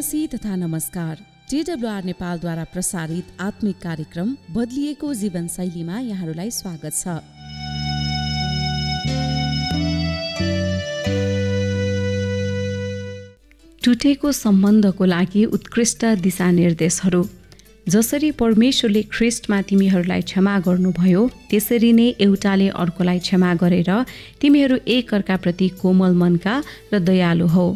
प्रेमसी तथा नमस्कार। TWR नेपालद्वारा प्रसारित आत्मिक कार्यक्रम बदलिएको जीवनशैलीमा यहाँहरूलाई स्वागत छ। टुटेको सम्बन्धको लागि उत्कृष्ट दिशानिर्देशहरू। जसरी परमेश्वरले ख्रीष्टमा तिमीहरूलाई क्षमा गर्नुभयो, त्यसरी नै एउटाले अर्कोलाई क्षमा गरेर तिमीहरू एकअर्काप्रति कोमल मनका र दयालु हौ।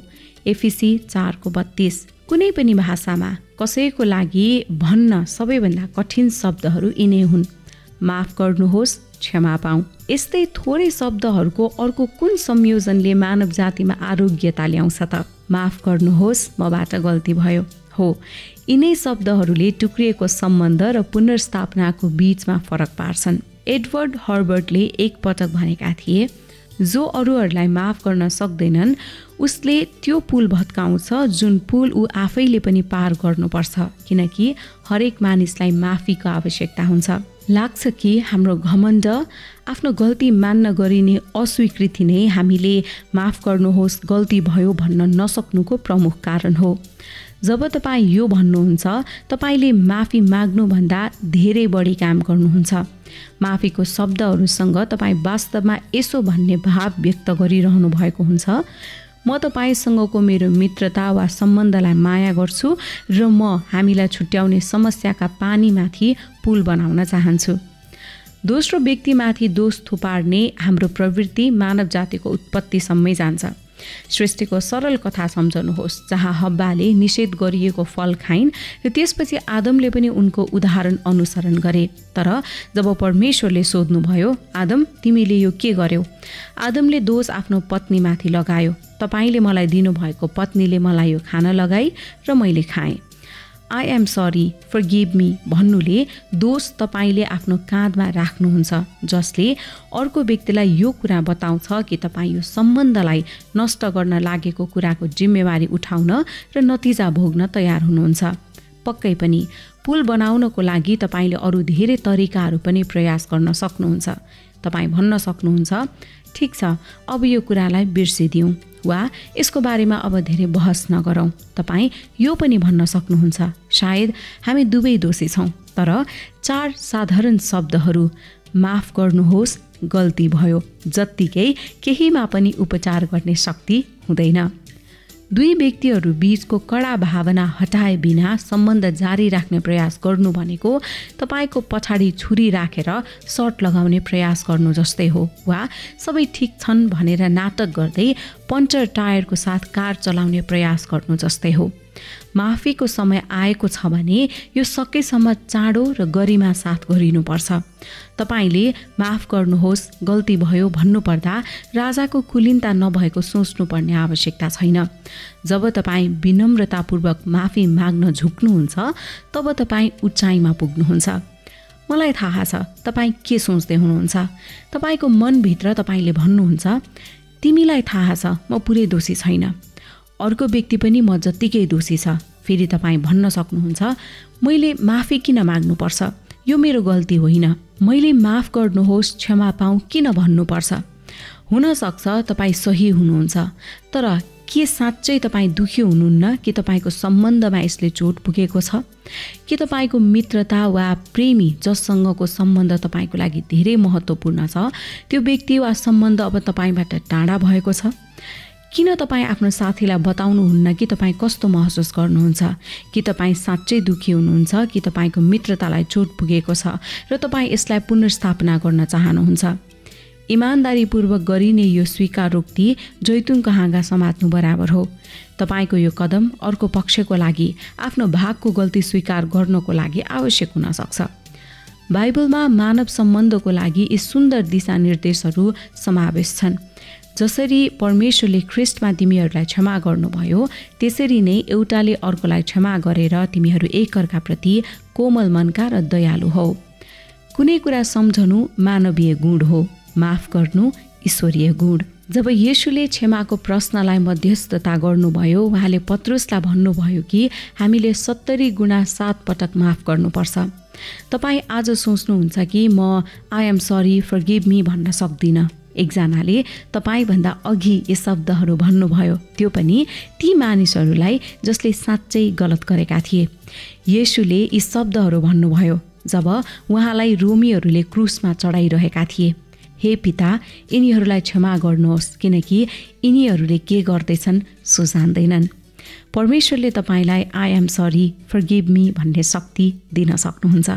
एफिसी 4:32। कुनै पनि भाषामा कसैको लागि भन्न सबैभन्दा कठिन शब्दहरू यिनै हुन्। माफ गर्नुहोस्, क्षमा पाऊँ। यस्तै थोरै शब्दहरूको अर्को कुन संयोजनले मानव जातिमा आरोग्यता ल्याउँछ त? माफ गर्नुहोस्, मबाट गल्ती भयो। हो, यिनै शब्दहरूले टुक्रिएको सम्बन्ध र पुनर्स्थापनाको बीचमा फरक पार्छन्। एडवर्ड हर्बर्टले एकपटक भनेका थिए, जो अरूहरूलाई माफ गर्न सक्दैनन् उसले त्यो पुल भत्काउँछ जुन पुल ऊ आफैले पनि पार गर्नुपर्छ, किनकि हरेक मानिसलाई माफीको आवश्यकता हुन्छ। लाग्छ कि हाम्रो घमण्ड, आफ्नो गल्ती मान्न गरिने अस्वीकृति नै हामीले माफ गर्नुहोस्, गल्ती भयो भन्न नसक्नुको प्रमुख कारण हो। जब तपाईँ यो भन्नुहुन्छ, तपाईँले माफी माग्नुभन्दा धेरै बढी काम गर्नुहुन्छ। माफीको शब्दहरूसँग तपाईँ वास्तवमा यसो भन्ने भाव व्यक्त गरिरहनु भएको हुन्छ, म तपाईँसँगको मेरो मित्रता वा सम्बन्धलाई माया गर्छु र म हामीलाई छुट्याउने समस्याका पानीमाथि पुल बनाउन चाहन्छु। दोस्रो व्यक्तिमाथि दोष थुपार्ने हाम्रो प्रवृत्ति मानव जातिको उत्पत्तिसम्मै जान्छ। सृष्टिको सरल कथा सम्झनुहोस्, जहाँ हब्बाले निषेध गरिएको फल खाइन् र त्यसपछि आदमले पनि उनको उदाहरण अनुसरण गरे। तर जब परमेश्वरले सोध्नुभयो, आदम तिमीले यो के गर्यौ? आदमले दोष आफ्नो पत्नीमाथि लगायो। तपाईँले मलाई दिनुभएको पत्नीले मलाई यो खान लगाई र मैले खाएँ। I am sorry, forgive me भन्नुले दोष तपाईँले आफ्नो काँधमा राख्नुहुन्छ, जसले अर्को व्यक्तिलाई यो कुरा बताउँछ कि तपाईँ यो सम्बन्धलाई नष्ट गर्न लागेको कुराको जिम्मेवारी उठाउन र नतिजा भोग्न तयार हुनुहुन्छ। पक्कै पनि पुल बनाउनको लागि तपाईँले अरू धेरै तरिकाहरू पनि प्रयास गर्न सक्नुहुन्छ। तपाईँ भन्न सक्नुहुन्छ, ठिक छ, अब यो कुरालाई बिर्सिदिउँ वा यसको बारेमा अब धेरै बहस नगरौँ। तपाईँ यो पनि भन्न सक्नुहुन्छ, सायद हामी दुवै दोषी छौँ। तर 4 साधारण शब्दहरू, माफ गर्नुहोस्, गल्ती भयो, जत्तिकै केहीमा पनि उपचार गर्ने शक्ति हुँदैन। दुई व्यक्तिहरू बीचको कडा भावना हटाए बिना सम्बन्ध जारी राख्ने प्रयास गर्नु भनेको तपाईँको पछाडि छुरी राखेर सर्ट लगाउने प्रयास गर्नु जस्तै हो, वा सबै ठिक छन् भनेर नाटक गर्दै पन्चर टायरको साथ कार चलाउने प्रयास गर्नु जस्तै हो। माफीको समय आएको छ भने यो सकेसम्म चाँडो र गरिमा साथ गरिनुपर्छ। तपाईँले माफ गर्नुहोस्, गल्ती भयो भन्नुपर्दा राजाको कुलीनता नभएको सोच्नुपर्ने आवश्यकता छैन। जब तपाईँ विनम्रतापूर्वक माफी माग्न झुक्नुहुन्छ, तब तपाईँ उचाइमा पुग्नुहुन्छ। मलाई थाहा छ तपाईँ के सोच्दै हुनुहुन्छ। तपाईँको मनभित्र तपाईँले भन्नुहुन्छ, तिमीलाई थाहा छ म पुरै दोषी छैन, अर्को व्यक्ति पनि म जत्तिकै दोषी छ। फेरि तपाईँ भन्न सक्नुहुन्छ, मैले माफी किन माग्नुपर्छ? यो मेरो गल्ती होइन, मैले माफ गर्नुहोस्, क्षमा पाऊँ किन भन्नुपर्छ? हुनसक्छ तपाईँ सही हुनुहुन्छ, तर के साँच्चै तपाईँ दुखी हुनुहुन्न कि तपाईँको सम्बन्धमा यसले चोट पुगेको छ? के तपाईँको मित्रता वा प्रेमी जससँगको सम्बन्ध तपाईँको लागि धेरै महत्त्वपूर्ण छ, त्यो व्यक्ति वा सम्बन्ध अब तपाईँबाट टाढा भएको छ? किन तपाईँ आफ्नो साथीलाई बताउनुहुन्न कि तपाईँ कस्तो महसुस गर्नुहुन्छ? कि तपाईँ साँच्चै दुखी हुनुहुन्छ कि तपाईँको मित्रतालाई चोट पुगेको छ र तपाईँ यसलाई पुनर्स्थापना गर्न चाहनुहुन्छ? इमानदारीपूर्वक गरिने यो स्वीकारोक्ति जैतुनको हाँगा समात्नु बराबर हो। तपाईँको यो कदम अर्को पक्षको लागि आफ्नो भागको गल्ती स्वीकार गर्नको लागि आवश्यक हुन सक्छ। बाइबलमा मानव सम्बन्धको लागि यी सुन्दर दिशानिर्देशहरू समावेश छन्। जसरी परमेश्वरले ख्रीष्टमा तिमीहरूलाई क्षमा गर्नुभयो, त्यसरी नै एउटाले अर्कोलाई क्षमा गरेर तिमीहरू एकअर्काप्रति कोमल मनका र दयालु हौ। कुनै कुरा सम्झनु मानवीय गुण हो, माफ गर्नु ईश्वरीय गुण। जब येशूले क्षमाको प्रश्नलाई मध्यस्थता गर्नुभयो, उहाँले पत्रुसलाई भन्नुभयो कि हामीले 70 गुणा 7 पटक माफ गर्नुपर्छ। तपाईँ आज सोच्नुहुन्छ कि म I am sorry, forgive me भन्न सक्दिनँ। एकजनाले तपाईँभन्दा अघि यी शब्दहरू भन्नुभयो, त्यो पनि ती मानिसहरूलाई जसले साँच्चै गलत गरेका थिए। येशूले यी शब्दहरू भन्नुभयो जब उहाँलाई रोमीहरूले क्रुसमा चढाइरहेका थिए। हे पिता, यिनीहरूलाई क्षमा गर्नुहोस्, किनकि यिनीहरूले के गर्दैछन् सो जान्दैनन्। परमेश्वरले तपाईँलाई I am sorry, forgive me भन्ने शक्ति दिन सक्नुहुन्छ।